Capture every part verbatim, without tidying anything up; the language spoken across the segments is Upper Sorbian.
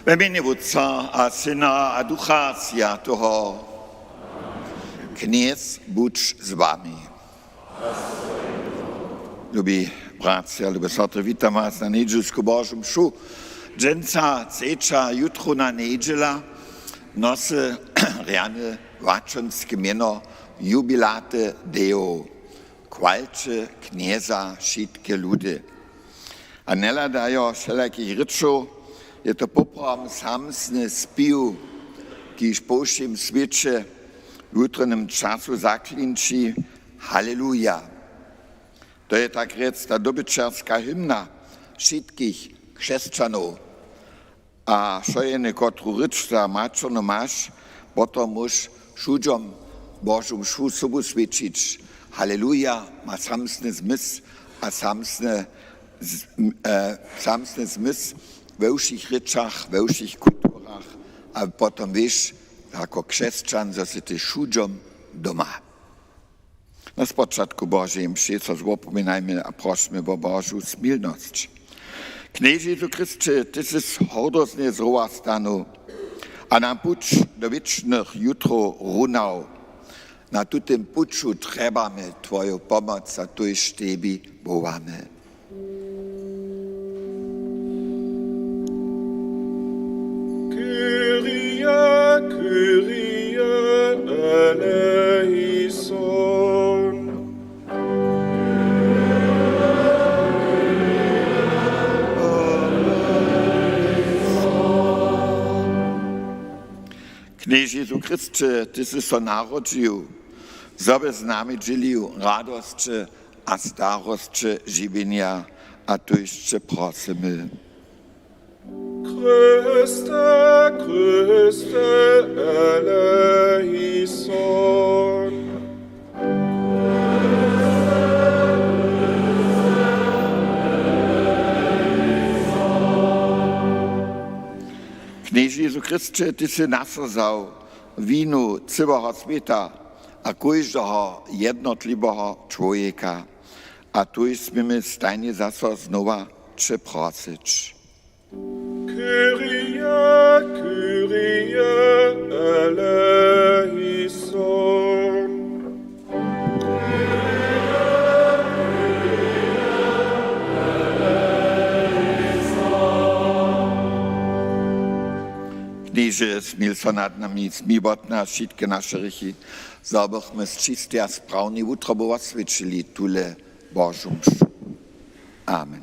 We mjenje Wótca a Syna a Ducha Swjateho. Knjez budź z wami. Lubi bratřa, lube sotry, witam was na njedźelsku Božu mšu. Dźensa, třeća jutrowna njedźela, nosy rjane łaćonske mjeno Jubilate Deo. Chwalće Knjeza, wšitke ludy. A njehladajo wšelakich rěčow, je to poprawom samsny spěw, kiž po wšěm swěće w jutrownym času zaklinči: Haleluja. To je tak rjec ta dobyćerska hymna wšitkich křesćanow. A wšojene, kotru rěč za maćernu maš, potom móž wšudźom Božu mšu sobu swědčić: Haleluja ma samsny zmysł a samsny z-, m-, e, samsny zmysł we wšěch rěčach, we wšěch kulturach, a potom wěš, jako křesćan, zo sy ty wšudźom doma. Na spočatku Božeje mše so zwopominajmy a prošmy wo Božu smilnosć. Knježe Jezu Chrysće, ty sy hordoznje z rowa stanył a nam puć do wěčnych jutrow runał. Na tutym puću trjebamy twoju pomoc a tuž tebi wołamy. Kyrie, Kyrie eleison. Knježe Jezu Chrysće, ty sy so narodźił, zo by z nami dźělił radosće a starosće žiwjenja, a tuž će prosymy. Chryste, Chryste eleison. Knježe Jezu Chrysće, ty sy na so wzał winu cyłeho swěta a kóždeho jednotliweho čłowjeka. A tuž směmy stajnje zaso znowa će prosyć. Kyrie, Kyrie eleison. Knježe, smil so nad nami, smil wot nas wšitke naše hrěchi, zo bychmy z čistej a sprawnej wutrobu woswjećili tule Božu mšu. Amen.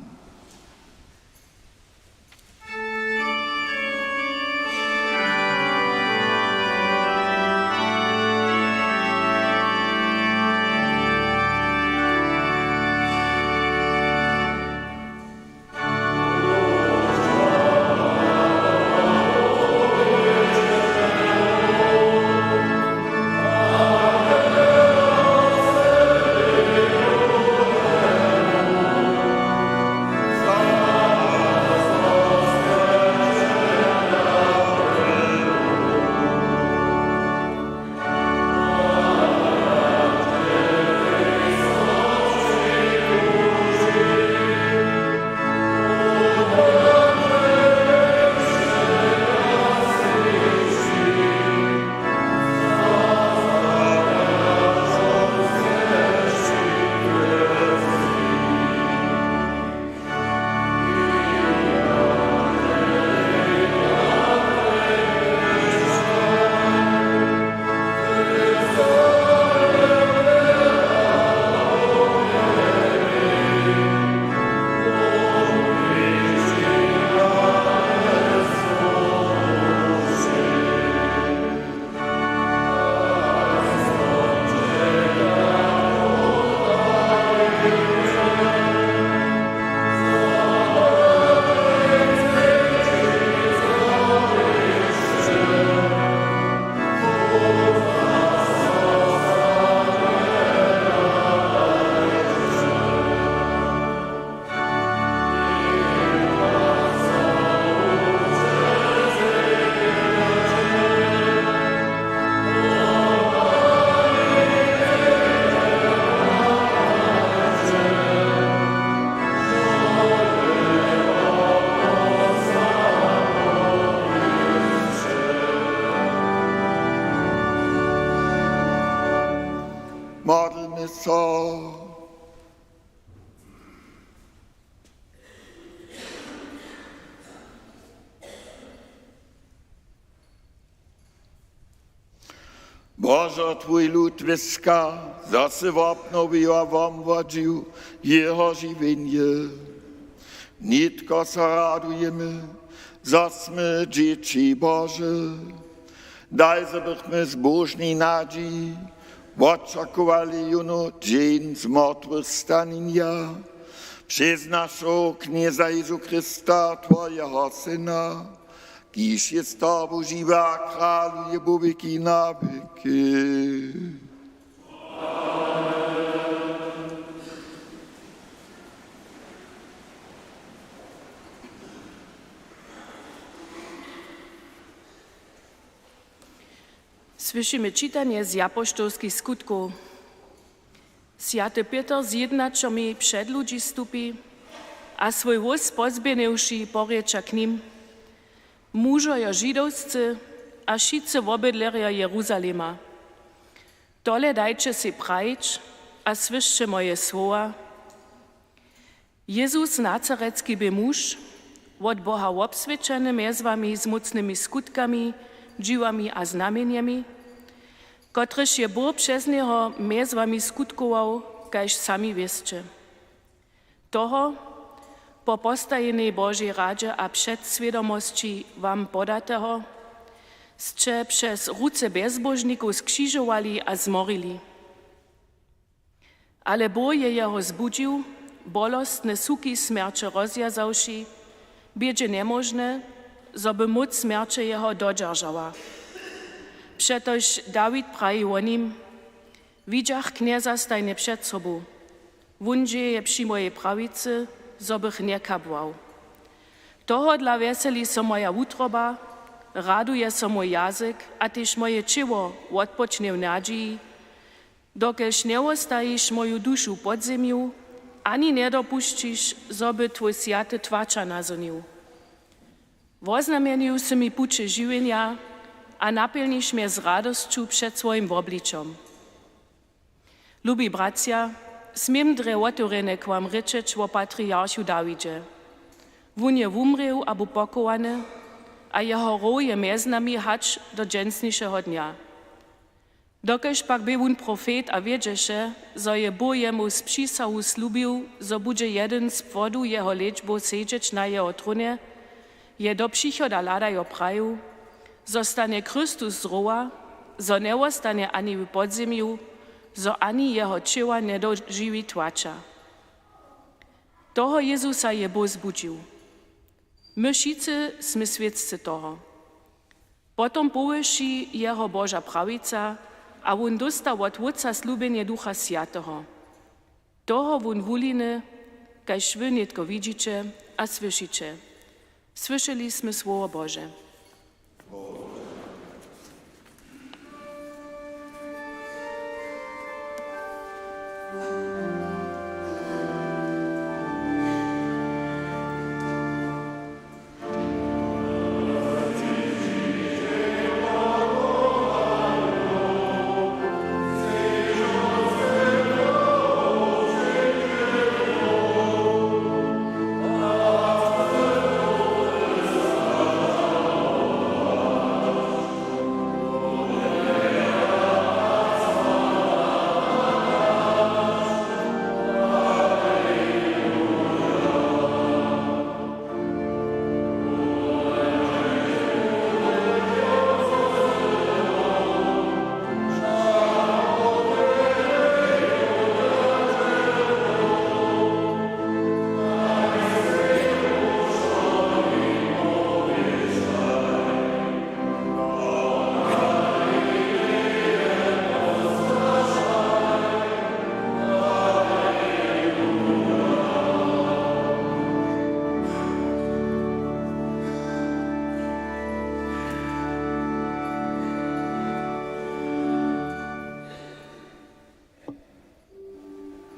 so. Božo, twój lud wěska, zo sy wobnowił a womłodźił jeho žiwjenje. Nětko so radujemy, zo smy dźěći Bože. Daj, zo bychmy z bóžnej nadźiji wočakowali jónu dźeń z mortwych stanjenja přez našeho Knjeza Jezu Chrysta, twojeho Syna, kiž je z tobu žiwy a kraluje po wěki na wěki. Słyšimy čitanje z Apoštołskich Skutkow. Swjaty Pětr z jědnaćomi před ludźi stupi a swój włós pozběhniwši, porěča k nim: Mužojo židowscy a wšitcy wobydlerjo Jeruzalema, tole dajće sej prajić a słyšće moje słowa. Jezus Nazaretski bě muž, wot Boha wobswědčeny mjez wami z mócnymi skutkami, dźiwami a znamjenjemi, kotrež je Bóh přez njeho mjez wami skutkował, kaž sami wěsće. Toho, po postajenej Božej radźe a před swědomosći wam podateho, sće přez ruce bjezbóžnikow skřižowali a zmorili. Ale Bóh je jeho zbudźił, bolostne suki smjerće rozwjazawši, bědźe njemóžne, zo by móc smjerće jeho dodźeržała. Přetož Dawid praji wo nim: Widźach Knjeza stajnje před sobu. Wón dźěje při mojej prawicy, zo bych njekabłał. Tohodla wjeseli so moja wutroba, raduje so mój jazyk a tež moje ćěło wotpočnje w nadźiji, dokelž njewostajiš moju dušu pod zemju, ani njedopušćiš, zo by twój swjaty twaća nazhonił. Woznamjenił sy mi puće žiwjenja a napjelniš mje z radosću před swojim wobličom. Lubi bratřa, směm drje wotewrjenje k wam rěčeć wo patriarchu Dawidźe. Wón je wumrěł a bu pochowany, a jeho row je mjez nami hač do dźensnišeho dnja. Dokelž pak bě wón profet a wědźeše, zo je Bóh jemu z přisahu slubił, zo budźe jedyn z płodow jeho lěčbow sedźeć na jeho trónje, je do přichoda hladajo prajił, zo stanje Chrystus z rowa, zo njewostanje ani w podzemju, zo ani jeho ćěła njedožiwi twaća. Toho Jezusa je Bóh zbudźił. My wšitcy smy swědcy toho. Potom powyši jeho Boža prawica a wón dósta wot Wótca slubjenje Ducha Swjateho. Toho wón wuliny, kaž wy nětko widźiće a słyšiće. Słyšeli smy słowo Bože.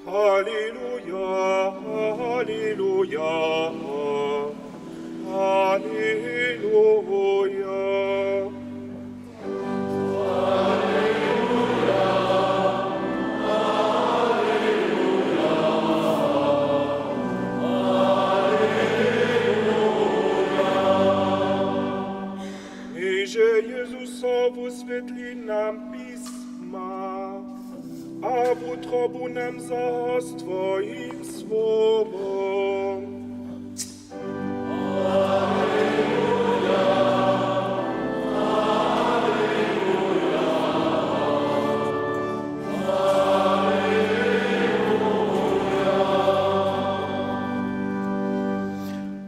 Haleluja, haleluja, haleluja. A wutrobu nam za z Twojim słowom.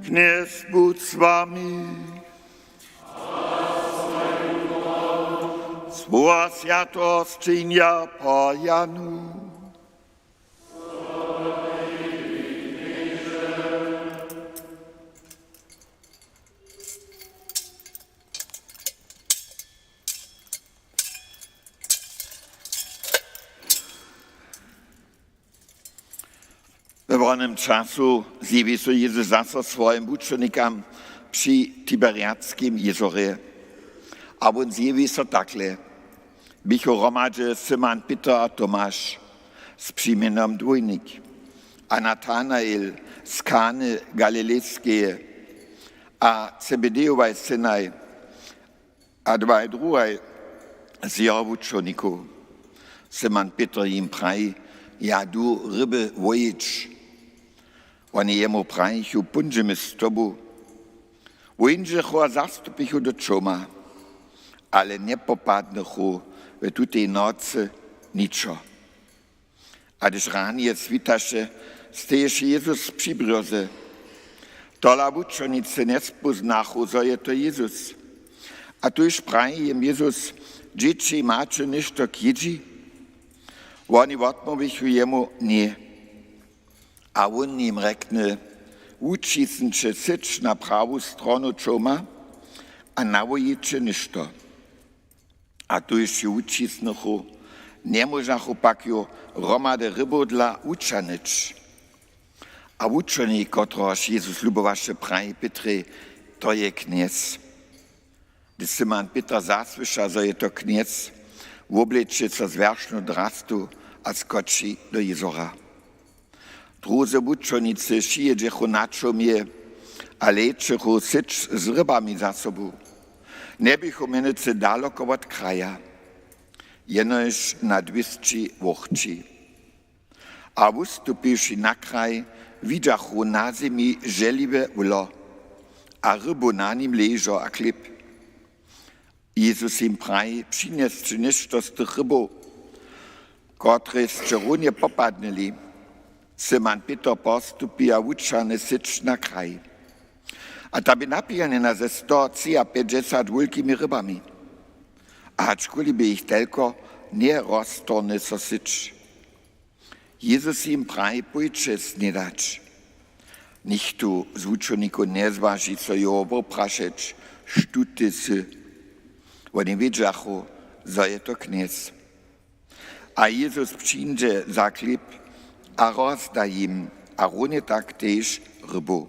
Knjez budź z wami. Słowa swjateho sćenja po Janu. We wonym času zjewi so Jezus zaso swojim wučernikam při Tiberiadskim jězorje. A wón zjewi so takle. Běchu hromadźe Simon Pětr a Tomaš z přimjenom Dwójnik, a Natanael z Kany Galilejskeje, a Zebedejowaj synaj, a dwaj druhaj z jeho wučernikow. Simon Pětr jim praji: „Ja du ryby łojić.“ Woni jemu prajichu: „Póńdźemy z tobu.“ Wón dźěchu a zastupichu do čołma, ale njepopadnychu w tutej nocy ničo. A hdyž ranje switaše, steješe Jezus při brjoze. Tola wučernicy njespóznachu, zo je to Jezus. A tuž praji jim Jezus: „Dźěći, maće něšto k jědźi?“ Woni wotmołwichu jemu: „Ně.“ A wón jim rjekny: „Wućisnće syć na prawu stronu čołma a nałojiće něšto.“ A tuž ju wućisnychu, njemóžachu pak ju hromady rybow dla wućahnyć. A wučernik, kotrehož Jezus lubowaše, praji Pětrej: „To je Knjez.“ Hdyž Simon Pětr zasłyša, zo je to Knjez, wobleče so zwjeršnu drastu a skoči do jězora. Druzy wučernicy přijědźechu na čołmje a lećechu syć z rybami za sobu. Njeběchu mjenujcy daloko wot kraja, jenož na dwěsći łóhči. A wustupiwši na kraj, widźachu na zemi želiwe wolo a rybu na nim ležo a chlěb. Jezus jim praji: „Přinjesće něšto z tych rybow, kotrež sće runje popadnyli.“ Simon Pětr postupi a wućahny syć na kraj. A ta bě napjelnjena ze sto třiapjećdźesat wulkimi rybami. A hačkuli bě jich telko, njeroztorny so syć. Jezus jim praji: „Pójće snědać.“ Nichtó z wučernikow njezwaži so jeho woprašeć: „Štó ty sy?“ Woni wědźachu, zo je to Knjez. A Jezus přińdźe za chlěb a rozda jim, a runje tak tež rybow.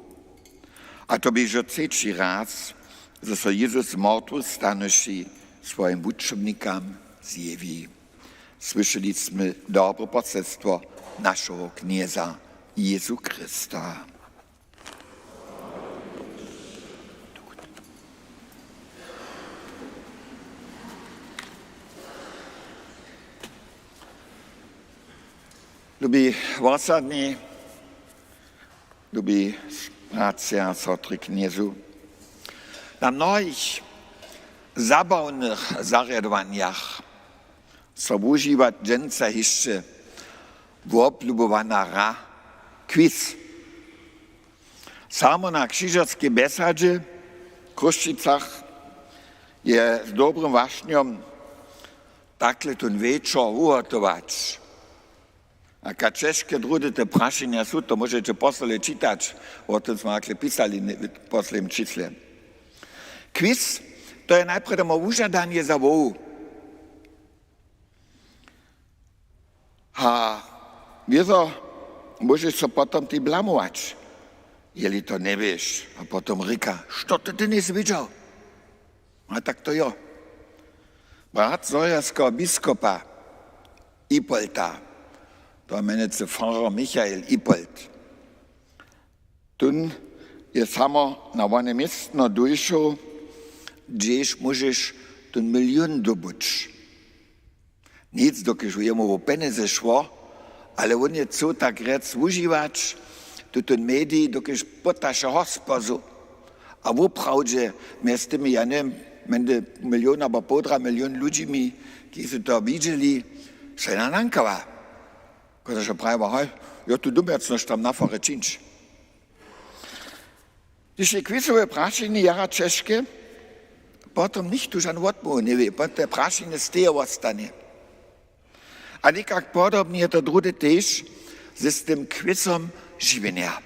A to bě hižo třeći raz, zo so Jezus z mortwych stanyši swojim wučernikam zjewi. Słyšeli smy dobre poselstwo našeho Knjeza Jezu Chrysta. Lubi wosadni, lubi bratřa a sotry w Knjezu, na mnohich zabawnych zarjadowanjach so wužiwa dźensa hišće woblubowana hra, quiz. Samo na křižerskej bjesadźe w Chrósćicach je z dobrim wašnjom takle tón wječor wuhotować. A kaž ćežke druhdy te prašenja su, to móžeće posle čitać, wo tym smy hakle pisali w poslednim čisle. Quiz, to je najprjedy wužadanje za hłowu. A wězo, móžeš so potom tej blamować, jeli to njewěš. A potom rěka: „Što ty, ty njejsy wědźał?“ A tak to jo. Brat zhorjelskeho biskopa Ipolta, to je mjenujcy farar Michael Ipolt, tón je samo na wone městno dóšoł, hdźež móžeš tón milion dobyć. Nic, dokelž jemu wo pjenjezy šło, ale wón je chcył tak rjec wužiwać tutón medij, dokelž potaše hospozu. A woprawdźe, mjez tymi, ja njewěm, mjezi milion abo połdra milion ludźimi, kiž su to widźeli, so je nankała. Kotryž prajiła: „Hoj, jo tu domjacnosć tam na farje čińć.“ Hdyž je kwizowe prašenje jara ćežke, potom nichtó žanu wotmołwu njewě, potom te prašenje steje wostanje. A někak podobnje je to druhdy tež z tym kwizom žiwjenja.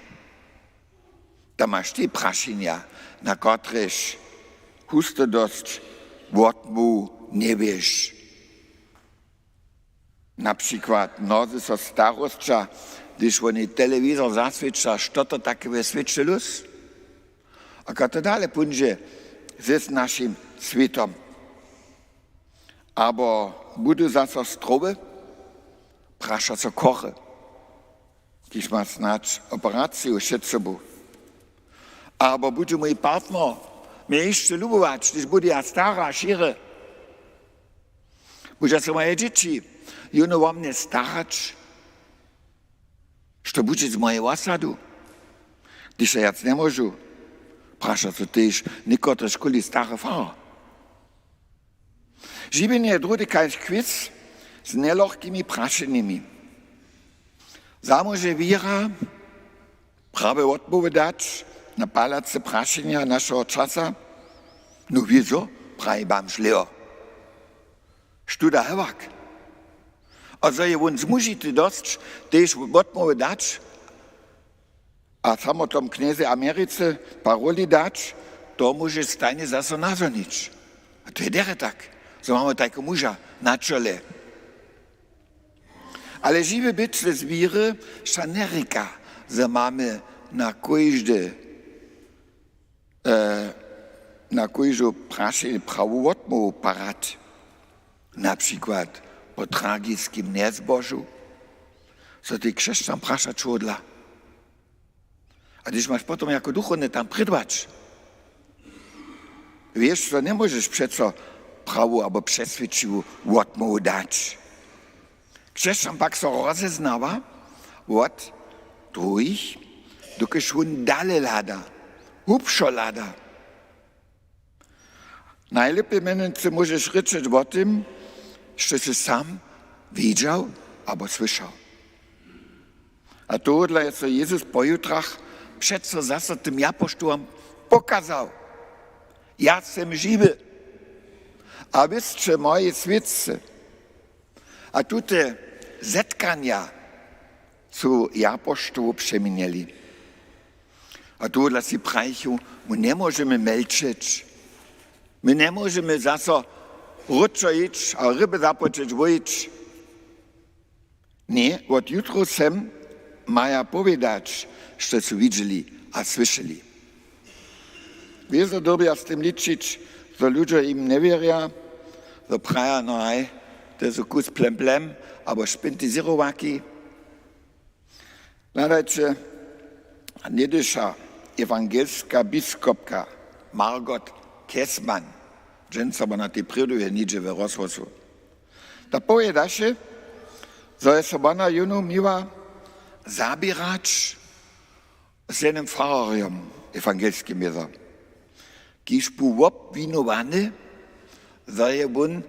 Tam maš tež prašenja, na kotrež husto dosć wotmołwu njewěš. Na přikład mnozy so starosća, hdyž woni telewizor zaswěća, što to take we swěće lós? A kaž to dale póńdźe z našim swětom? Abo budu zaso zdrowy? Praša so chory, kiž ma snadź operaciju před sobu. Abo budźe mój partner mje hišće lubować, hdyž budu ja stary a šěry? Budźa so moje dźěći jónu wo mnje starać? Što budźe z mojej wosadu, hdyž ja wjac njemóžu? Praša so tež někotryškuli stary farar. Žiwjenje je druhdy kaž kwiz z njelochkimi prašenjemi. Zamóže wěra prawe wotmołwy dać na palace prašenja našeho časa? No wězo, praji bamž Leo. Štó da hewak? A zo je wón zmužity dosć, tež wotmołwy dać a samotnom knjezej Americe paroli dać, to móže stajnje zaso nazhonić. A to je derje tak, zo mamy tajkeho muža na čole. Ale žiwy być z wěry wšak njerěka, zo mamy na kóžde, e, na kóžde prašenje prawu wotmołwu parat. Na přikład po tragiskim njezbožu so tež křesćan prašać hodla. A hdyž maš potom jako duchowny tam prědwać, wěš, zo njemóžeš přeco prawu abo přeswědčiwu wotmołwu dać. Křesćan pak so rozeznawa wot druhich, dokelž wón dale hlada, hubšo hlada. Najlěpje mjenujcy móžeš rěčeć wo tym, što sy sam widźał abo słyšał. A tohodla je so Jezus po jutrach přeco zaso tym japoštołom pokazał: „Ja sym žiwy. A wy sće moji swědcy.“ A tute zetkanja su japoštołu přeměnili. A tohodla sej prajichu, my njemóžemy mjelčeć. My njemóžemy zaso wróćo hić a ryby započeć łowić. Ně, wot jutrow sem maja powědać, što su widźeli a słyšeli. Wězo dyrbja z tym ličić, zo ludźo jim njewěrja, zo praja: „No haj, to su kus plem plem abo špintizěrowaki.“ Hladajće, něhdyša ewangelska biskopka Margot Kessmann, dźensa wona tež prěduje něhdźe w rozhłosu, ta powědaše, zo je so wona jónu měła zaběrać z jednym fararjom ewangelskim wězo, kiž bu wobwinowany, zo je wón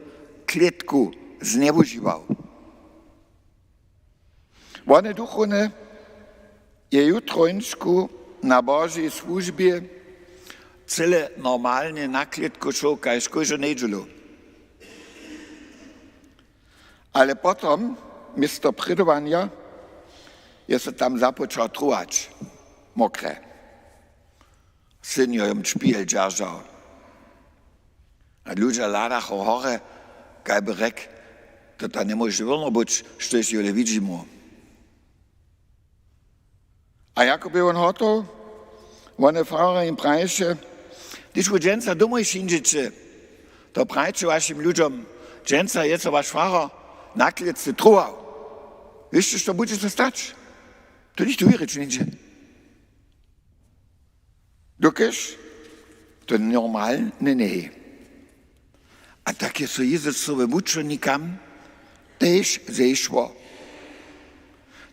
klětku znjewužiwał. Wone duchowne je jutrońšku na Božej słužbje cyle normalnje na klětku šoł kaž kóždu njedźelu. Ale potom, město prědowanja, je so tam započał trować, mokre. Syn jo jom špihel dźeržał. A ludźa hladachu horje, kaj by rjekł: „To tam njemóže wěrno być, štož jele widźimy.“ A jako bě wón hotoł, wone fararjo jim prajiše: „Hdyž wy dźensa domoj přińdźeće, to prajće wašim ludźom: Dźensa je so waš farar na klětce trował. Wěsće, što budźe so stać? To nichtó wěrić njeńdźe.“ Dokelž to normalne njeje. A tak je so Jezus swojim wučernikam tež zešło.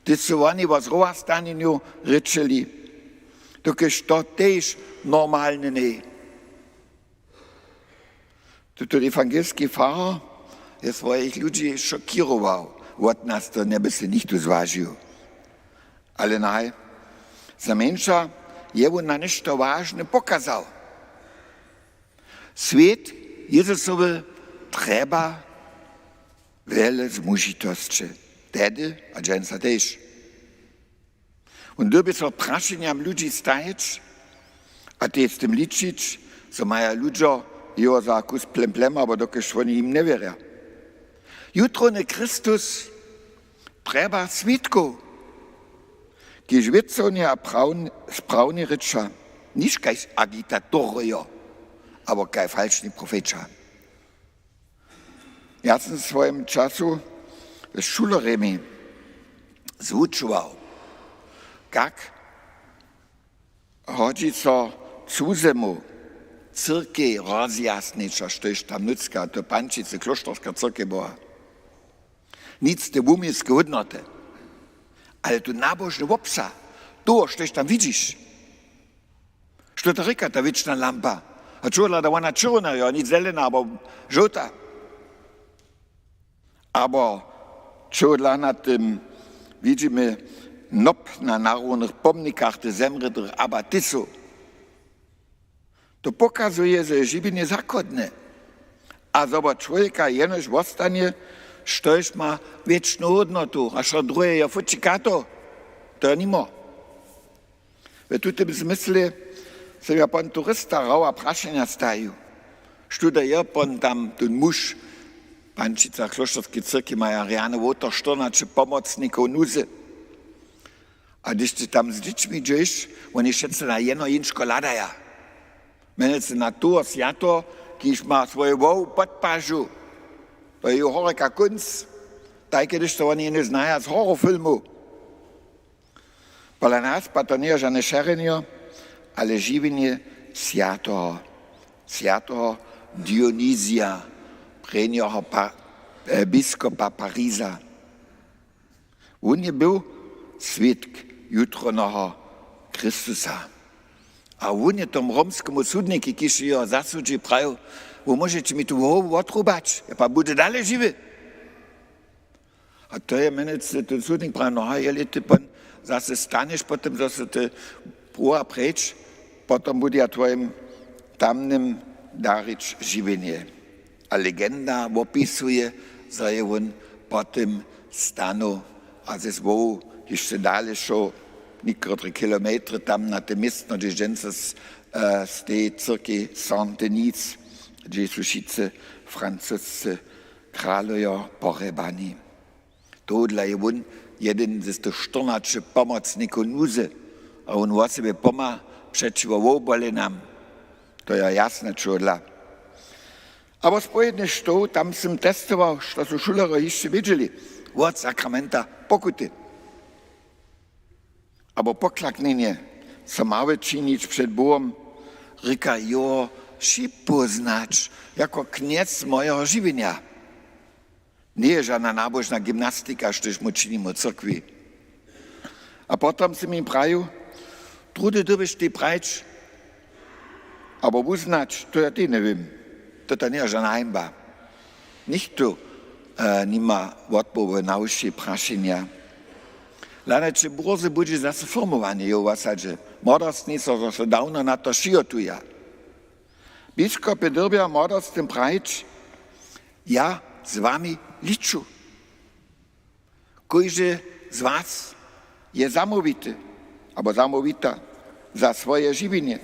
Hdyž su woni wo zrowastanjenju rěčeli, dokelž to tež normalne njeje. Tutón ewangelski farar je swojich ludźi šokěrował. Wot nas to njeby sej nichtó zwažił. Ale naj, znajmjeńša je wón na něšto wažne pokazał. Swět Jezusowy trjeba wjele zmužitosće, tehdy a dźensa tež. Wón dyrbi so prašenjam ludźi stajeć a tež z tym ličić, zo maja ludźo jeho za kus plemplema, abo dokelž woni jim njewěrja. Jutrowny Chrystus trjeba swědkow, kiž wěcownje a prawn-, sprawnje rěča, niž kaž agitatorejo abo kaž falšni profeća. Ja sym w swojim času z šulerjemi zwučował, kak hodźi so cuzemuj cyrkej rozjasnić, a štož tam nutřka, to pančicy klóšterska cyrkej była. Nic te wuměłske hódnoty, ale tu nabožny wobsah, toho, štož tam widźiš. Što to rěka ta wěčna lampa? A čehodla da wona čerwjena, jo, nic zelena abo žołta? Abo čehodla na tym widźimy nop na narownych pomnikach tych zemrětych abatisow? To pokazuje, zo je žiwjenje zachodne a zo wot čłowjeka jenož wostanje, štož ma wěčnu hódnotu, a wšo druhe je fučikato, to je nimo. W tutym zmysle sym ja pon turista rawa prašenja stajił, štó da je pon tam tón muž, pančica klóšterskej cyrkej maja rjany wołtar štyrnaće pomocnikow nuzy. A hdyž ty tam z dźěćmi dźeš, woni wšetcy na jeno jěnčko hladaja. Mjenujcy na toho swjateho, kiž ma swój wołk pod pažu. To je ju horjeka kónc, tajke hdyž to woni jenož znaja z horrorfilmow. Pola nas pak to njeje žane šerjenjo, ale žiwjenje swjateho, swjateho Dionizija, prěnjeho pa-, e, biskopa Pariza. Wón je był swědk jutrowneho Chrystusa. A wón je tomu romskemu sudnikej, kiž jeho zasudźi, prajił: „Wój móžeće mi tu hłowu wotrubać, ja pak budźe dale žiwy.“ A to je mjenujcy, ten sudnik praji: „No a jeli ty pon zase stanješ potom, zo sy ty pruwa preč, potom budźe ja twojim tamnym darić žiwjenje.“ A legenda wopisuje, zo je wón po tym stanu a ze zwołu hišće dale šoł někotre kilometry tam na te městno, hdźež dźensa z, e, z tej cyrkej Saint-Denis, hdźež su wšitcy francuscy kralojo pohrebani. Tohodla je wón jedyn z tych štyrnaće pomocnikow nuzy a wón wosebje pomha přećiwo wobolenam. To je jasne, čehodla. Abo spojedne što, tam sym testował, što su šulerjo hišće wědźeli wot sakramenta pokuty abo poklaknjenje, so małe činić před Bohom, rěka jeho připóznać jako knjez mojeho žiwjenja. Njeje žana nabožna gymnastika, štož my činimy w cyrkwi. A potom sym jim prajił: „Druhdy dyrbiš tej prajić abo wuznać, to ja tej njewěm.“ To, to njeje žana hańba. Nichtó, e, nima wotmołwy na wšě prašenja. Hladajće, bórze budźe zase firmowanje jeho wosadźe. Młodostnico, zo so dawno na to přihotuja. Biskopje dyrbja młodostnym prajić: „Ja z wami liču. Kóždy z was je zamołwity abo zamołwita za swoje žiwjenje.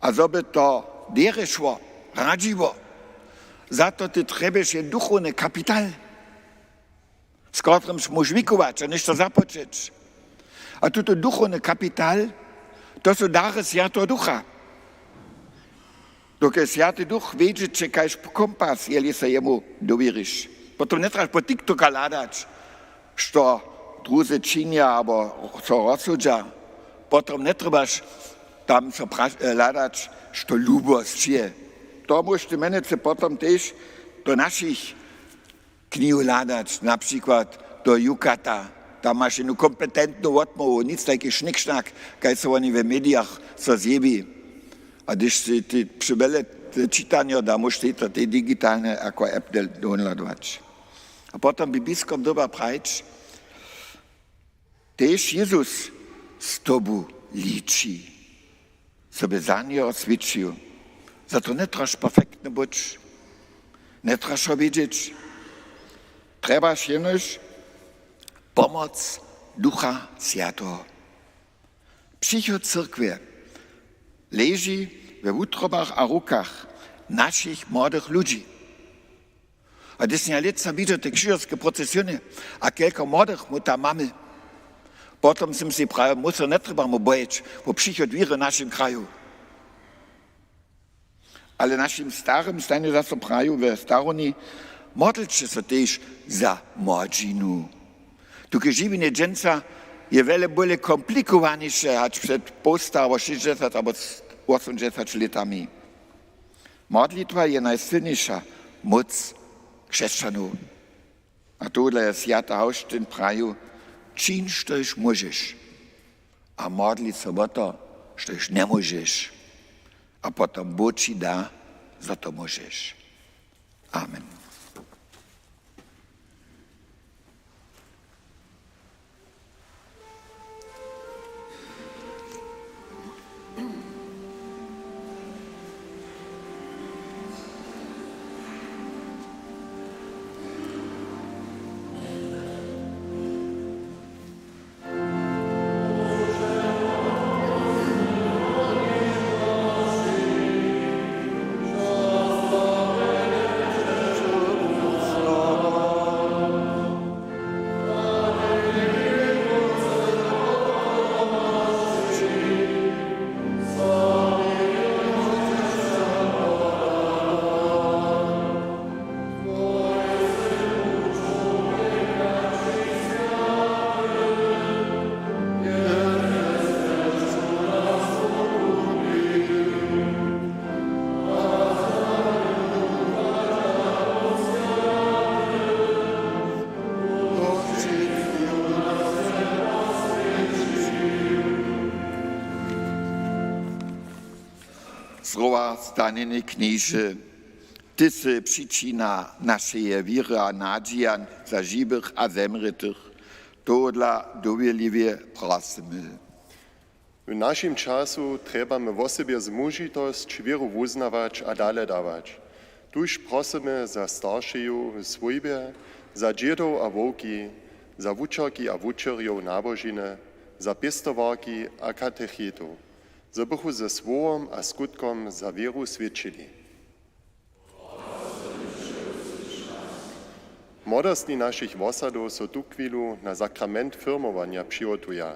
A zo by to derje šło radźiwo, za to ty trjebješ jedyn duchowny kapital, z kotrymž móžeš wikować a něšto započeć. A tuto duchowny kapital, to su dary Swjateho Ducha. Dokelž Swjaty Duch wjedźe će kaž kompas, jeli so jemu dowěriš. Potom njetrjebaš po TikToka hladać, što druzy činja abo so rozsudźa. Potom njetrjebaš tam so pra-, e, hladać, što lubosć je. To móžeš ty mjenujcy potom tež do našich knihu hladać, na přikład do Jukata. Tam maš jednu kompetentnu wotmołwu, nic tajki šnikšnak, kaž so woni w medijach so zjewi. A hdyž sy ty při wjele te čitanjo da, móžeš to tej digitalne jako app del-, downloadować. A potom bi biskop dyrbał prajić, tež Jezus z tobu liči, so by za njeho swědčił. Za to njetraš perfektny być, njetraš ho wědźeć. Trjebaš jenož pomoc Ducha Swjateho. Přichod cyrkwje leži we wutrobach a rukach našich młodych ludźi. A hdyž sym ja lětsa widźał te křižerske procesiony a kelko młodych my tam mamy, potom sym sej prajił, my so njetrjebamy bojeć wo přichod wěry w našim kraju. Ale našim starym stajnje zaso praju we starowni: Modlće so tež za młodźinu. Tuke žiwjenje dźensa je wjele bóle komplikowaniše hač před połsta abo šěsćdźesat abo wosomdźesat lětami. Modlitwa je najsylniša móc křesćanow. A tohodla je swjaty Hawšćin prajił: Čiń, štož móžeš, a modli so wo to, štož njemóžeš, a potom Bóh ći da, zo to móžeš. Amen. Zdrowa, stanjeny Knježe, ty sy přičina našeje wěry a nadźija za žiwych a zemrětych. Tohodla dowěrliwje prosymy. W našim času trjebamy wosebje zmužitosć wěru wuznawać a dale dawać. Tuž prosymy za staršeju w swójbje, za dźědow a wowki, za wučerki a wučerjow nabožiny, za pěstowarki a katechetow, zo bychu ze słowom a skutkom za wěru swědčili. Młodostni našich wosadow so tuchwilu na sakrament firmowanja přihotuja.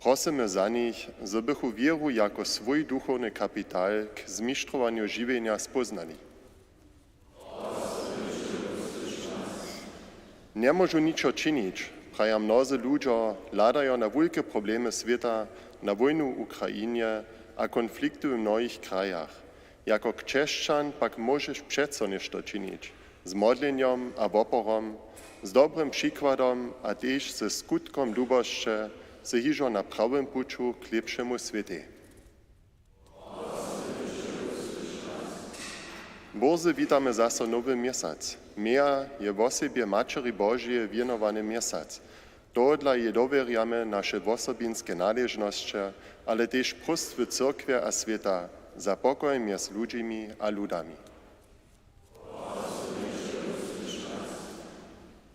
Prosymy za nich, zo bychu wěru jako swój duchowny kapital k zmištrowanju žiwjenja spóznali. Njemóžu ničo činić, praja mnozy ludźo, hladajo na wulke problemy swěta, na wójnu w Ukrainje a konflikty w mnohich krajach. Jako křesćan pak móžeš přeco něšto činić, z modlenjom a woporom, z dobrym přikładom a tež ze skutkom lubosće sy hižo na prawym puću k lěpšemu swětej. Bórze witamy zaso nowy měsac. Meja je wosebje Maćeri Božeje wěnowany měsac. Tohodla jej dowěrjamy naše wosobinske naležnosće, ale tež próstwy cyrkwje a swěta, za pokoj mjez ludźimi a ludami.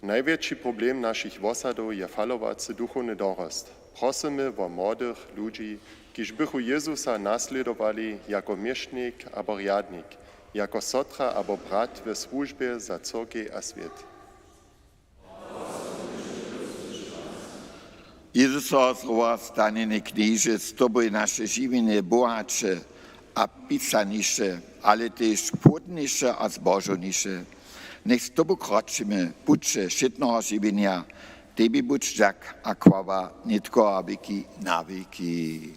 Najwjetši problem našich wosadow je falowacy duchowny dorost. Prosymy wo młodych ludźi, kiž bychu Jezusa naslědowali jako měšnik abo rjadnik, jako sotra abo brat we słužbje za cyrkej a swět. Jezusowa słowa: Stanjeny Knježe, z tobu je naše žiwjenje bohatše a pisaniše, ale tež płódniše a zbožowniše. Njech z tobu kročimy puće wšědneho žiwjenja. Tebi budź dźak a chwała nětko a wěki na wěki.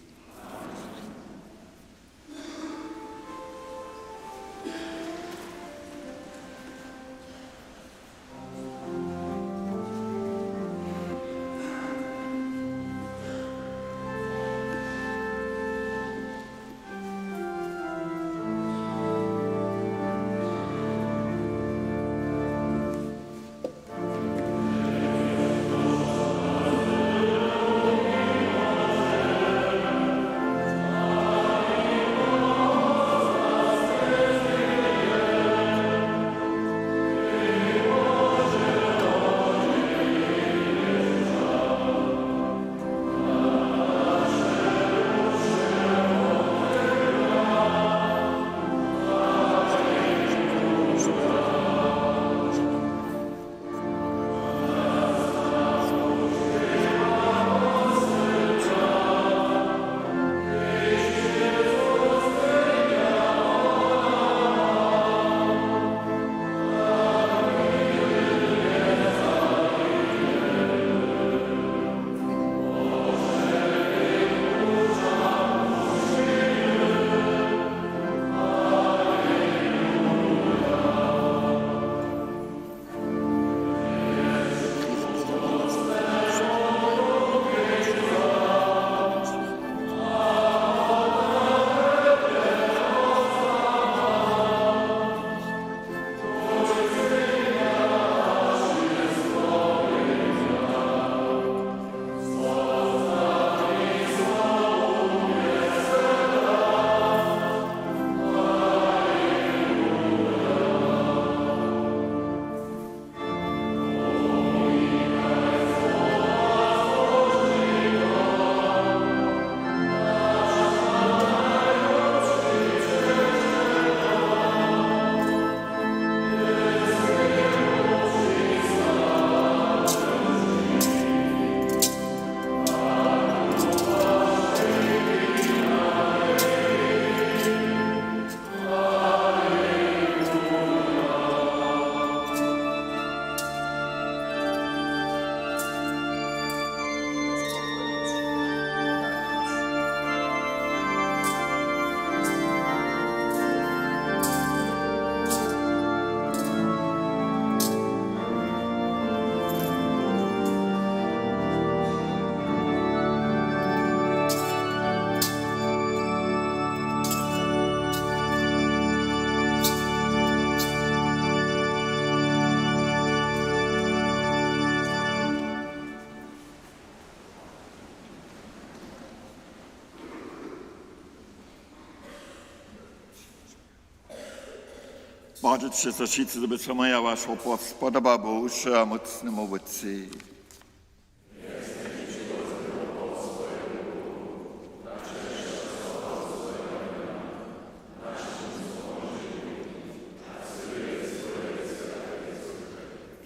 Modlće so wšitcy, zo by so moja waš wopor spodoba Bohu, wšeho mócnemu Wótcej.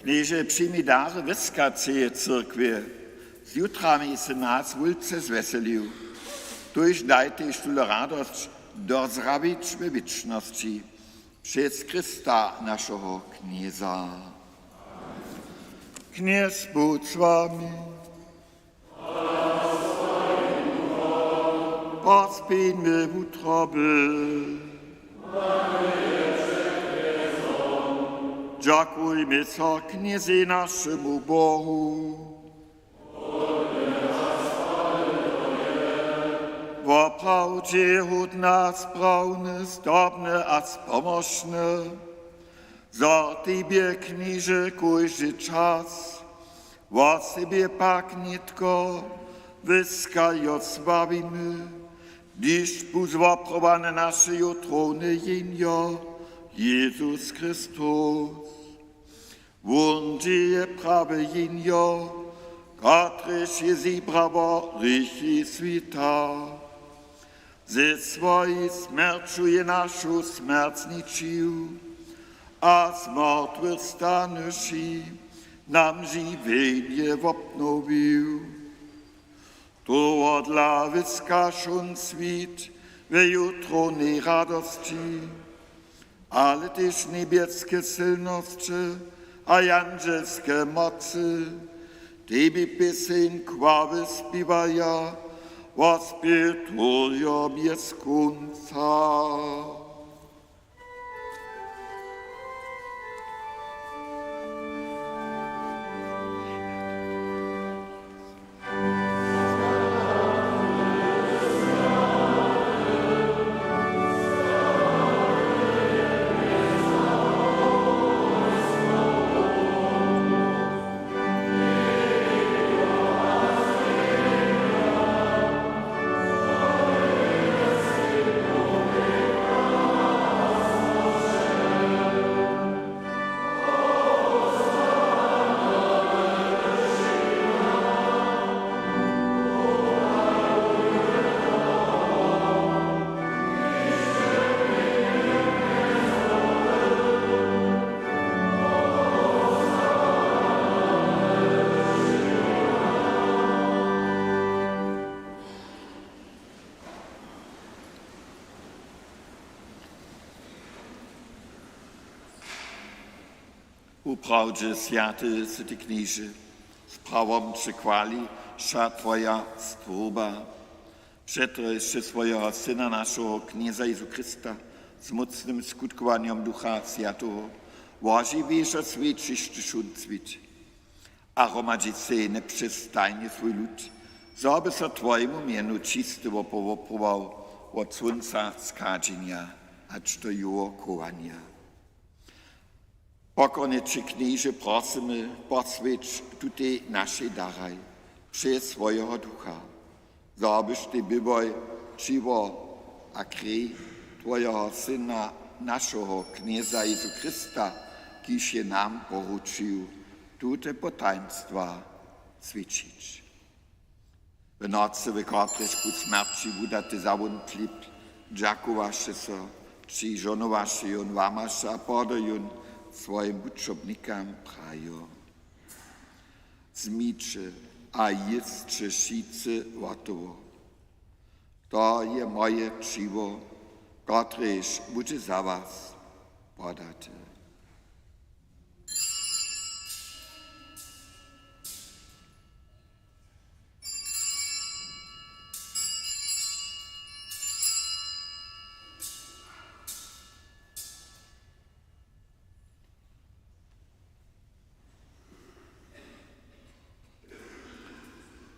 Knježe, přijmi dary wěskaceje cyrkwje. Z jutrami sy nas wulce zwjeselił. Tuž daj tež tule radosć dozrawić we wěčnosći. Přez Chrysta, našeho Knjeza. Knjez budź z wami. Pospěńmy wutroby. Dźakujmy so Knjezej, našemu Bohu. Woprawdźe je hódne a sprawne, zdobne a spomožne, zo tebje, Knježe, kóždy čas, wosebje pak nětko, wěskajo sławimy, hdyž bu zwoprowane naše jutrowne jehnjo, Jezus Chrystus. Wón dźě je prawe jehnjo, kotrež je zebrało hrěchi swěta. Ze swojej smjerću je našu smjerć zničił a z mortwych stanywši nam žiwjenje wobnowił. Tohodla wěska wšón swět we jutrownej radosći, ale tež njebjeske sylnosće a jandźelske mocy, tebi pěseń chwały spěwaja, wospěwujo bjez kónca. Woprawdźe swjaty sy ty, Knježe, z prawom će chwali wša twoja stwórba. Přetož sy swojeho Syna, našeho Knjeza Jezu Chrysta, z mócnym skutkowanjom Ducha Swjateho wožiwiš a swjećiš ty wšón swět. A hromadźiš sej njepřestajnje swój lud, zo by so twojemu mjenu čisty wopor woprował wot słónca schadźenja hač do jeho chowanja. Pokornje će, Knježe, prosymy, poswjeć tutej našej daraj přez swojeho Ducha, zo byštej bywoj ćiwo a krej twojeho Syna, našeho Knjeza Jezu Chrysta, kiž je nam poručił tute potajnstwa swědčić. W nocy, w kotrejž bu smjerći wudaty, za wón chlěb dźakowaše so, tři žohnowaše jón, łamaše a poda jón swojim wučobnikam, prajo: Wzmiće a jěsće wšitcy wotowo. To je moje ćiwo, kotrež budźe za was podate.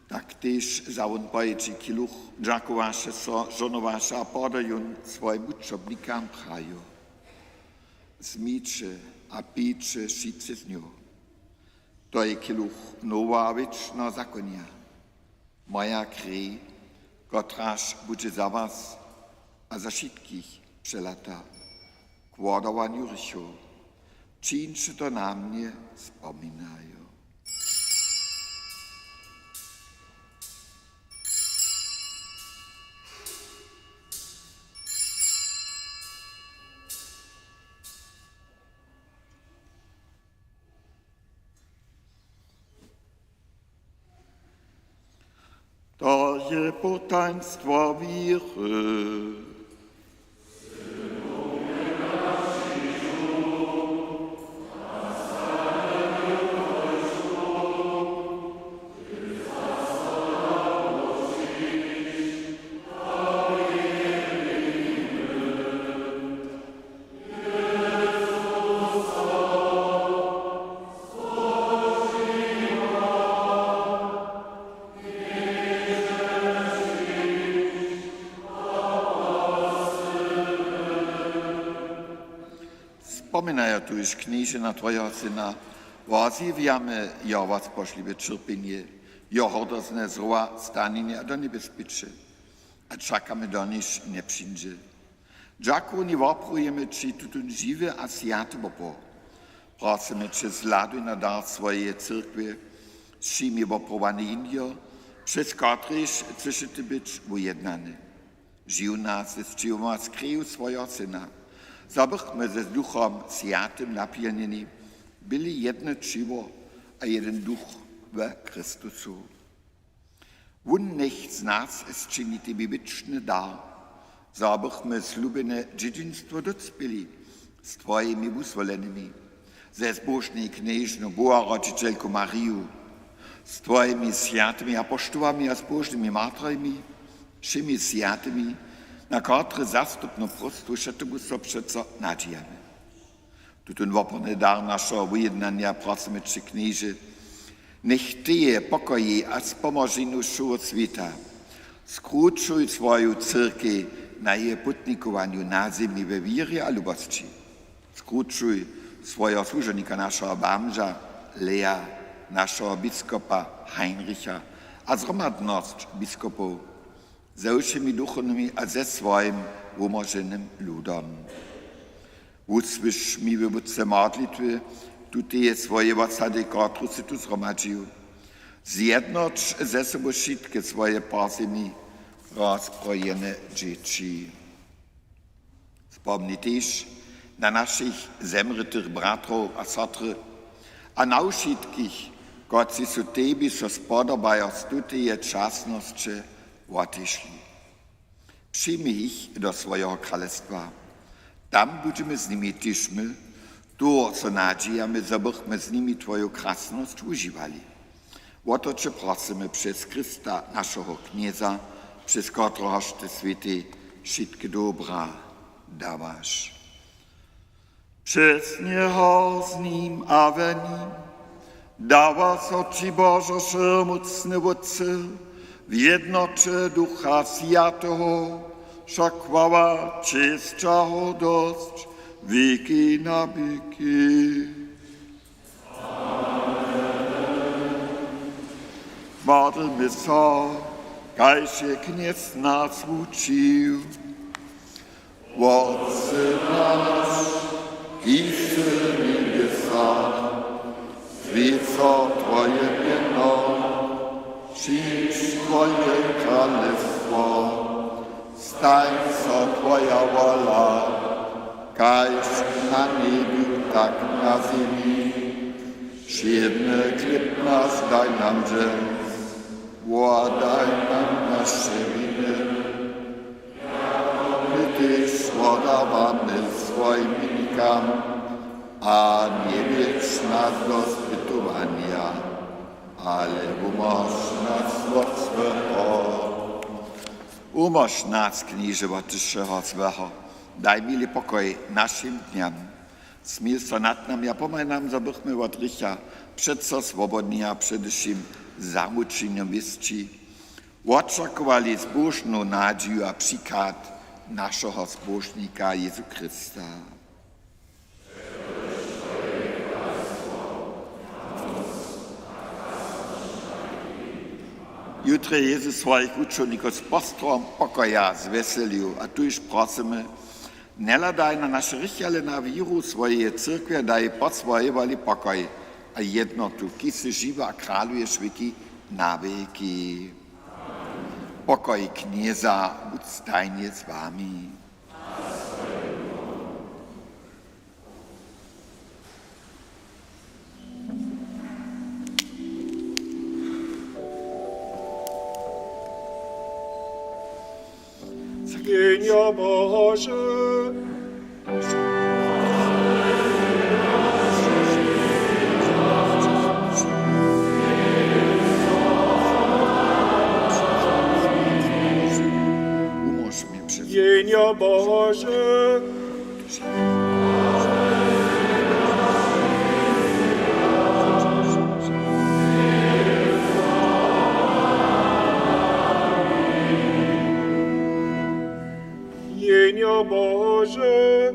Tak tež za wón pojěći kiluch, dźakowaše so, žohnowaše a poda jón swojim wučobnikam, prajo: Wzmiće a pijće wšitcy z njeho. To je kiluch noweho a wěčneho zakonja, moja krej, kotraž budźe za was a za wšitkich přelata Płodowanju hrěchow. Čińće to na mnje spominajo. To je potajnstwo wěry. Spominajo tuž, Knježe, na twojeho Syna, wozjewjamy jeho wospožliwe ćerpjenje, jeho hordozne zrowa stanjenje a do njebjezpiće. A čakamy, doniž njepřińdźe. Dźakowanje woprawujemy ći tutón žiwy a swjaty wopor. Prosymy će, zhladuj na dar swojeje cyrkwje, přijmi woprawowanje jiniho, přez kotrež chceš ty być wujednany. Žiw nas z čěłoma a z kreju swojeho Syna, zo bychmy z Duchom Swjatym napjelnjeni, byli jedne ćěło a jedyn duch we Chrystusu. Wón njech z nas sčini tebi wěčny dar, zo bychmy slubjene dźědźinstwo docpěli z twojimi wuzwolenymi, ze zbožnej knježnu Bohorodźićelku Mariju, z twojimi swjatymi apoštołami a zbožnymi martrjemi, wšěmi swjatymi, na kotrež zastupnu prostu wšetemu so přeco nadźijamy. Tutón woporny dar našeho wujednanja prosymy će, Knježe, njech teje pokoji a spomoženju wšeho swěta. Skrućuj swoju cyrkej na jeje putnikowanju na zemi we wěrje a lubosći. Skrućuj swojeho słužebnika, našeho bamža Lea, našeho biskopa Heinricha a zhromadnosć biskopow ze wšěmi duchownymi a ze swojim wumoženym ludom. Wusłyš mi, Wótče, modlitwy tuteje swojej wosady, kotruž sy tu zhromadźił. Zjednoć ze sobu wšitke swoje po zemi rozprojene dźěći. Spomni tež na našich zemrětych bratrow a sotry a na wšitkich, kotřiž su tebi so spodobajo z tuteje časnosće wotešli. Přijmi jich do swojeho kralestwa. Tam budźemy z nimi tež my, tu so nadźijamy, zo bychmy z nimi twoju krasnosć wužiwali. Wo to će prosymy přez Chrysta, našeho Knjeza, přez kotrehož ty swětej wšitke dobra dawaš. Přez njeho, z nim a we nim dawa so ći, Božo wšemócny Wótče, w jednoće Ducha Swjateho wša chwała, česć a hordosć wěki na wěki. Modlmy so. Kaž je Knjez nas wučił: Wótče naš, kiž sy w njebjesach, swjeć so twoje mjeno, přińdź twoje kralestwo, stań so twoja wola, kaž na njebju, tak na zemi. Wšědny chlěb naš daj nam dźens, wodaj nam naše winy, my tež wodawamy swojim winikam, a njewjedź nas do spytowanja, ale wumóž nas wot złeho. Wumóž nas, Knježe, wot wšeho złeho. Daj miłi pokoj našim dnjam. Smil so nad nami a pomhaj nam, zo bychmy wot hrěcha přeco swobodni a přede wšěm zamućenjom wěsći wočakowali zbóžnu nadźiju a přichad našeho Zbóžnika Jězu Chrysta. Jutře Jezus swojich wučomnikow z postrowom pokoja zweselju, a tuž prosymy, Njehladaj na naše hrěchy, ale na wěru swojeje cyrkwje daj poswojowali pokoj a jednotu, kiž sy žiwy a kraluješ wěki na wěki. Pokoj Knjeza budź stajnje z wami. Zgin jo, Bože. Pomóž mi před Zgin jo, Bože. Zgin jo, Bože.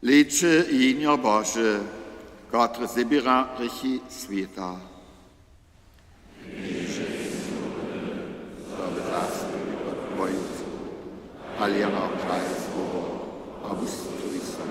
Hlejće, Jehnjo Bože, kotrež zběra hrěchi swěta. Knježe, zastupj pod Twoju, ale jara praje słowo a wustuj so.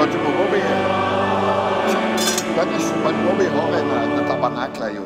Chodźmy wobě, chodźmy wobě horje na, na tabernakla, jo.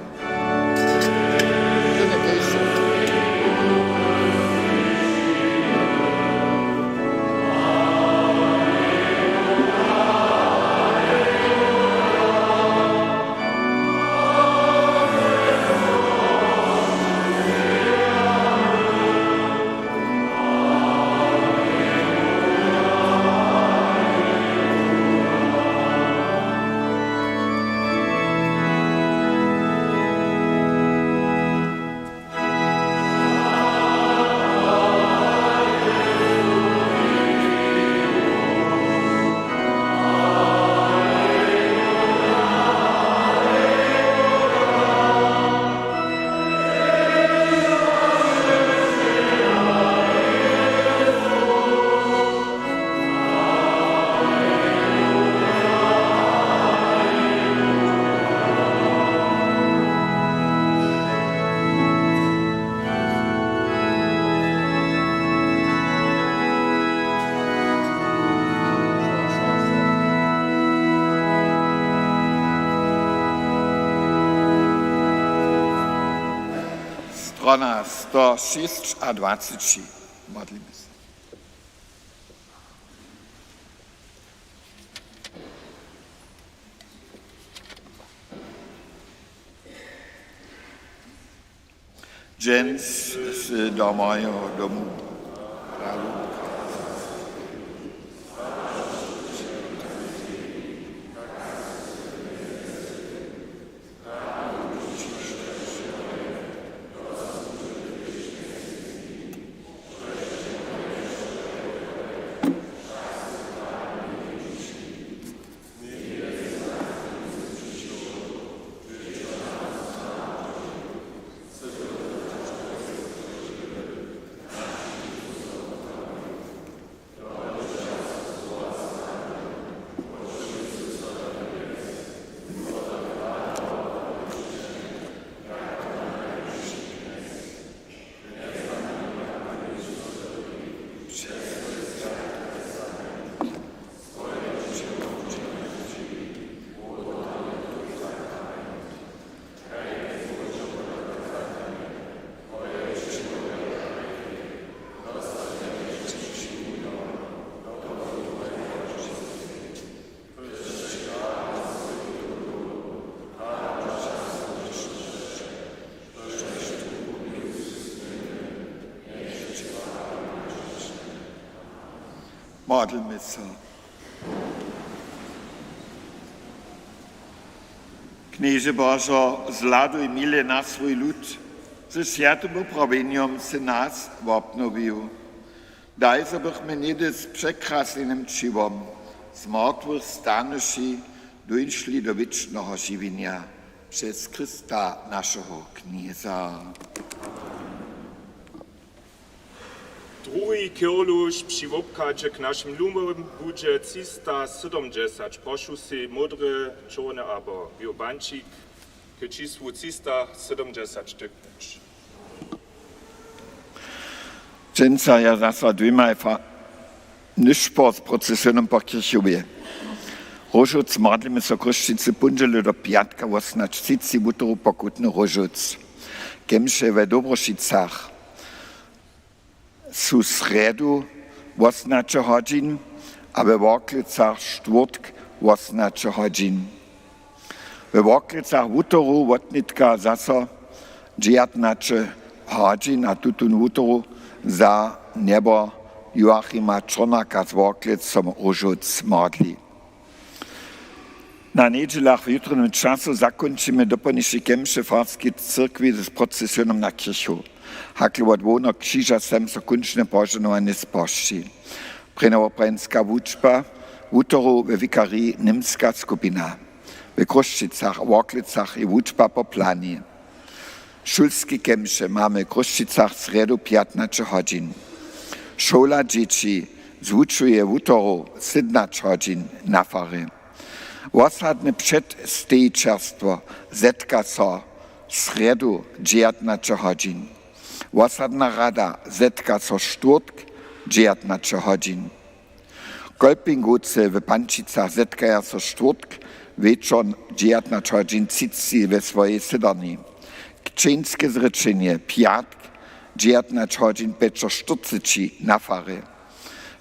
Strona sto šěsć a dwaceći. Modlimy se. Dźens sy do mojeho domu. Modlmy so. Knježe Božo, zhladuj milje na swój lud, ze swjatym wuprawjenjom sy nas wobnowił. Daj, zo bychmy něhdy z překrasnjenym ćiwom z mortwych stanuši dóńšli do wěčneho žiwjenja přez Chrysta, našeho Knjeza. Druhi Kyrluš při wobchadźe k našim lumom budźe třista sydomdźesać. Prošu sej módre, čorne abo biły bančik k čisłu třista sydomdźesać tyknyć. Dźensa ja zaso dwěmaj fa-, nyšpor z procesionom po kěrchowje. Róžowc, modlimy so Chrósćicy póndźelu do pjatka wosomnaće třiceći, wutoru pokutny róžowc. Kemše we Dobrošicach su srjedu wosomnaće hodźin a we Worklecach štwórtk wosomnaće hodźin. We Worklecach wutoru wotnětka zaso dźewjatnaće hodźin a tutón wutoru za njebo Joachima Čornaka z Worklec so róžowc modli. Na njedźelach w jutrownym času zakónčimy dopołdniše kemše w farskej cyrkwi z procesionom na kěrchow. Hakle wot hłowneho křiža sem so kónčne požohnowanje spožči. Prěnjowoprawjenska wučba wutoru we wikariji Němska skupina. We Chrósćicach a Worklecach je wučba po planje. Šulske kemše mamy w Chrósćicach srjedu pjatnaće hodźin. Šoła dźěći zwučuje wutoru sydomnaće hodźin na farje. Wosadne předstejićerstwo zetka so srjedu dźewjatnaće hodźin. Wosadna rada zetka so štwórtk dźewjatnaće hodźin. Kolpingowce w Pančicach zetkaja so štwórtk wječor dźewjatnaće hodźin třiceći we swojej sydarni. Křćeńske zrěčenje pjatk dźewjatnaće hodźin pjećaštyrceći na farje.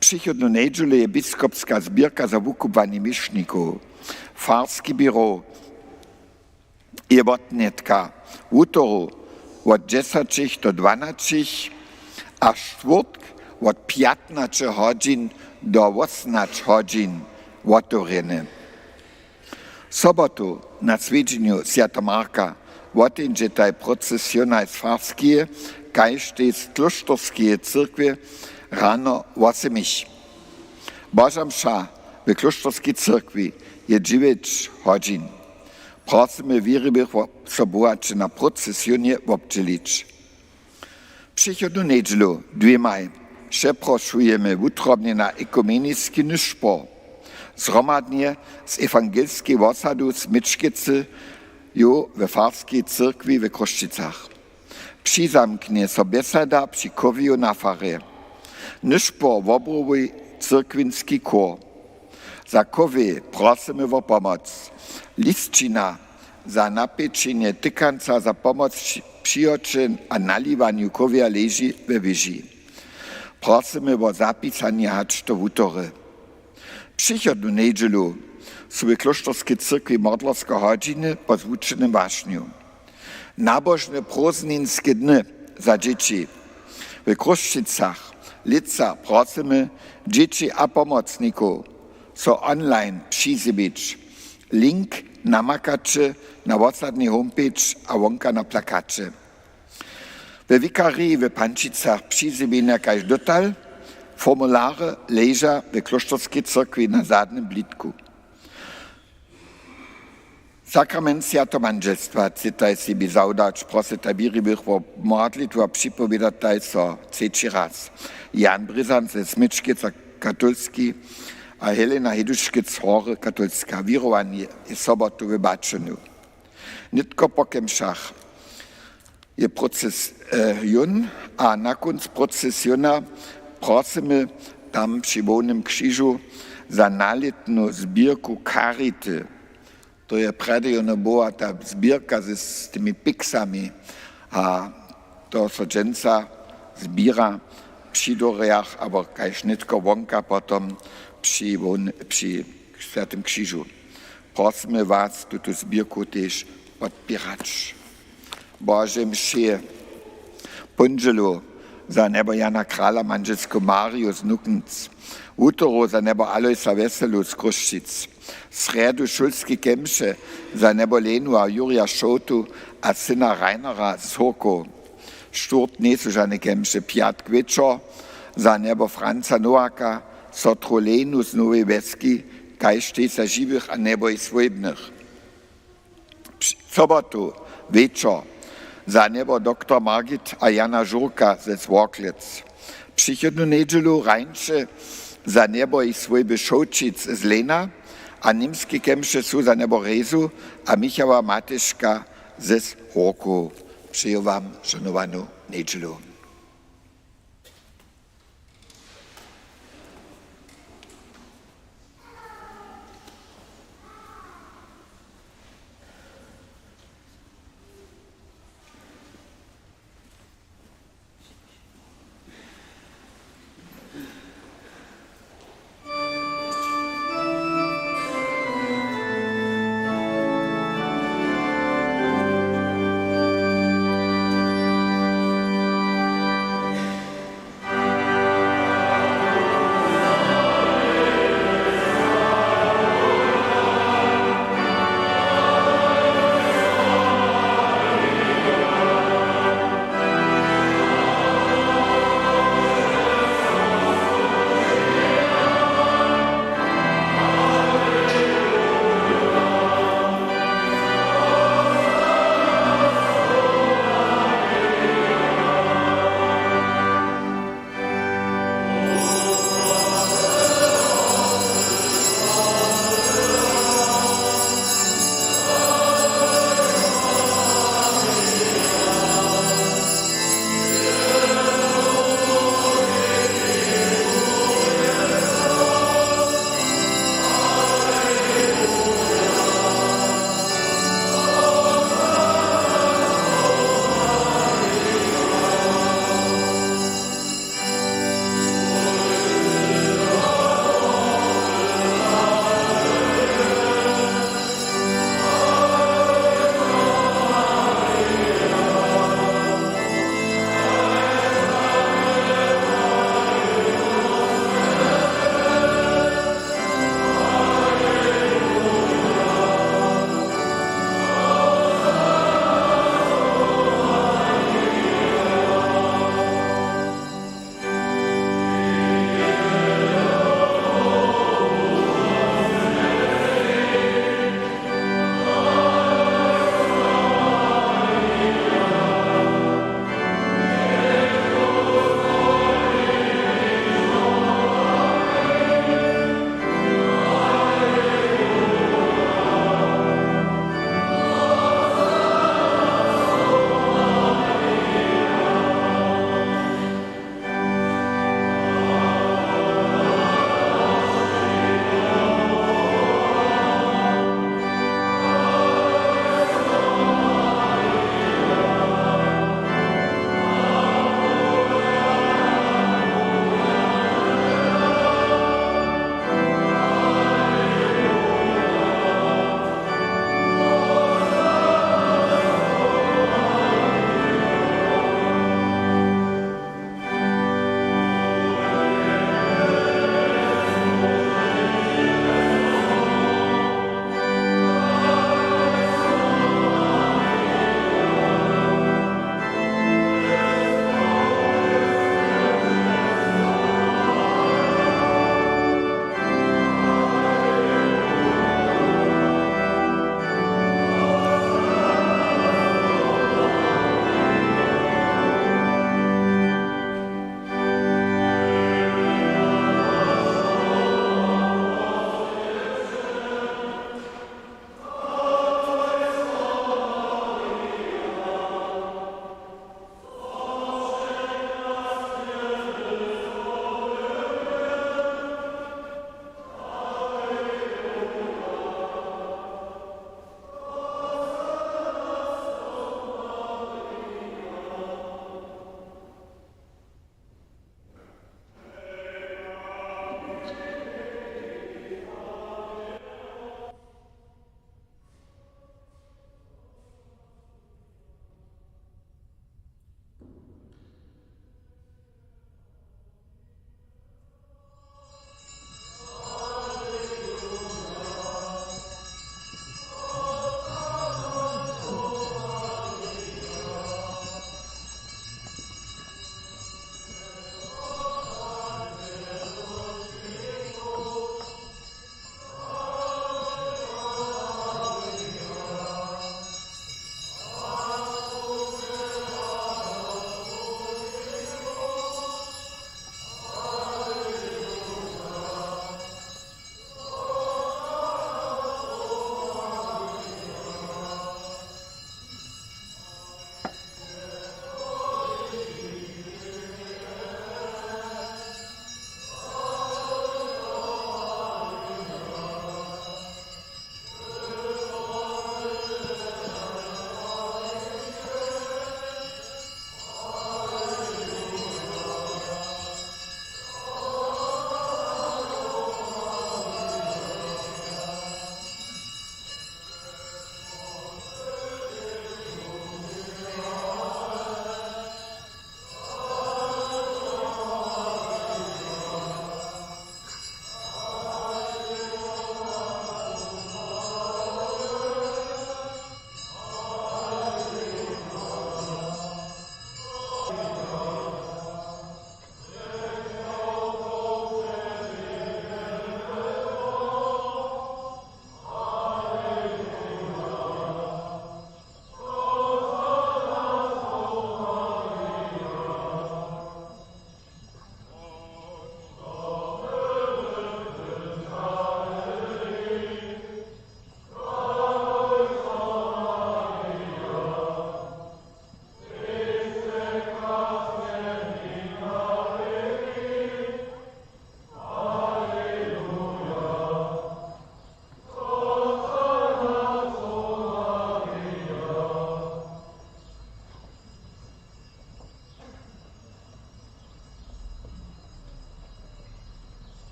Přichodnu njedźelu je biskopska zběrka za wukubłanje měšnikow. Farski běrow je wotnětka wutoru wot dźesaćich do dwanaćich a štwórtk wot pjatnaće hodźin do wosomnaće hodźin wotewrjene. Sobotu na swjedźenju swjateho Marka woteńdźetaj procesiona z Farskeje kaž tež z klóšterskeje cyrkwje rano wosomich. Boža mša w klóšterskej cyrkwi je dźewjeć hodźin. Prosymy wěriwych, so wołaće na procesionje wobdźělić. Přichodnu njedźelu dwě maj přeprošujemy wutrobnje na ekumeniski nyšpor zhromadnje z ewangelskej wosadu Smyčkěcy jo we farskej cyrkwi we Chrósćicach. Přizamknje so bjesada při chowju na farje. Nyšpor wobruji cyrkwinski chór. Za chowej prosymy wo pomoc. Lisćina za napjećenje tykanca za pomoc při, při přihoće a naliwanju chowja leži we wěži. Prosymy wo zapisanje hač do wutory. Přichodnu njedźelu su w klóšterskej cyrkwi modlerske hodźiny po zwučenym wašnju. Nabožne prózdninske dny za dźěći. W Chrósćicach lětsa prosymy dźěći a pomocnikow, so online přizjewić. Link namakaće na wosadnej homepage a wonka na plakaće. We wikariji w Pančicach přizjewjenja kaž dotal. Formularje leža w klóšterskej cyrkwi na zadnym blitku. Sakrament swjateho mandźelstwa chcetaj sebi zawdać, prosytaj wěriwych wo modlitwu a připowědataj so třeći raz. Jan Brězan ze Smyčkěc katolski a Helena Heduškec Hory katolska. Wěrowanje je sobotu w Baćonu. Nětko po kemšach je proces, eh, jón a na kónc procesiona prosymy tam při hłownym křižu za nalětnu zběrku Charity. To je prjedy jónu była ta zběrka z, z tymi piksami a to so dźensa zběra při dórjach abo kaž nětko wonka potom při, hłowny-, při Swjatym křižu. Prosymy was tutu zběrku tež podpěrać. Bože mšě, póndźelu za njebo Jana Krala, mandźelsku Mariju z Nuknc, wutoru za njebo Alojsa Wjeselu z Chrósćic, srjedu šulske kemše za njebo Lenu a Jurja Šołtu a syna Rainera z Hórkow, štwórtk njejsu žane kemše, pjatk wječor za njebo Franca Nowaka, sotru Lenu z Nowej Wjeski, kaž tež za žiwych a njebojich swójbnych. Při-, sobotu wječor za njebo doktor Margit a Jana Žurka ze Zworklec. Přichodnu njedźelu rańše za njebojich swójby Šołćic z Lena a němske kemše su za njebo Rezu a Michała Matyška ze Hórkow. Přeju wam šonowanu njedźelu.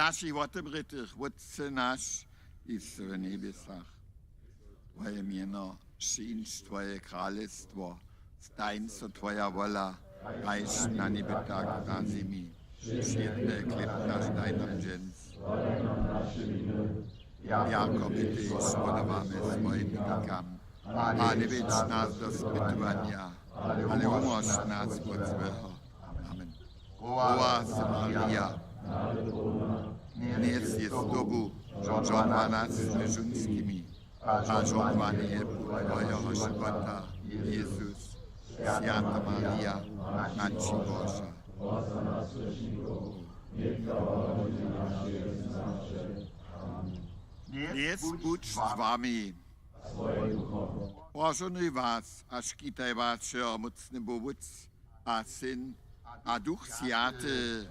našich wotebrytych, Wótče naš, kiž sy w njebjesach. Twoje mjeno, přińdź Twoje kralestwo, stań so Twoja wola, kaž na njebje, tak na zemi. Wšědny chlěb naš daj nam dźens. Jako my tež wodawamy swojim winikam. A njewjedź nas do spytowanja, ale wumóž nas wot złeho. Amen. Zdrowa sy Marija, knjez je z tobu, žohnowana sy mjez žónskimi, a žohnowane je płód twojeho života, Jezus. Swjata Marija, Matči Boža. Knjez budź z wami. Požohnuj was a škitaj was wšehomócny Bóh Wótc a Syn a Duch Swjaty.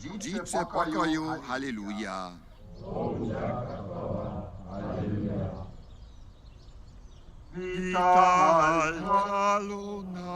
Dźiće w pokoju, haleluja. Witaj, Kalona.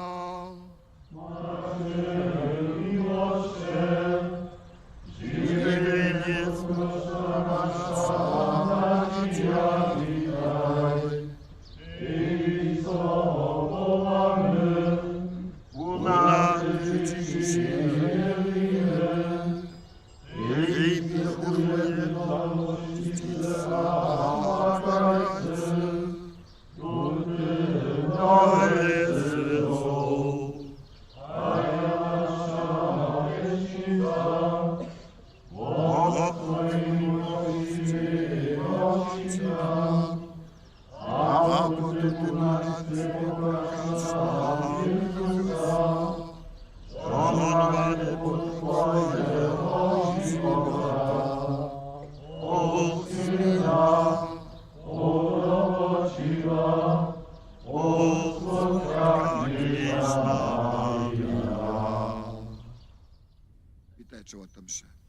Witajće, wot tam še.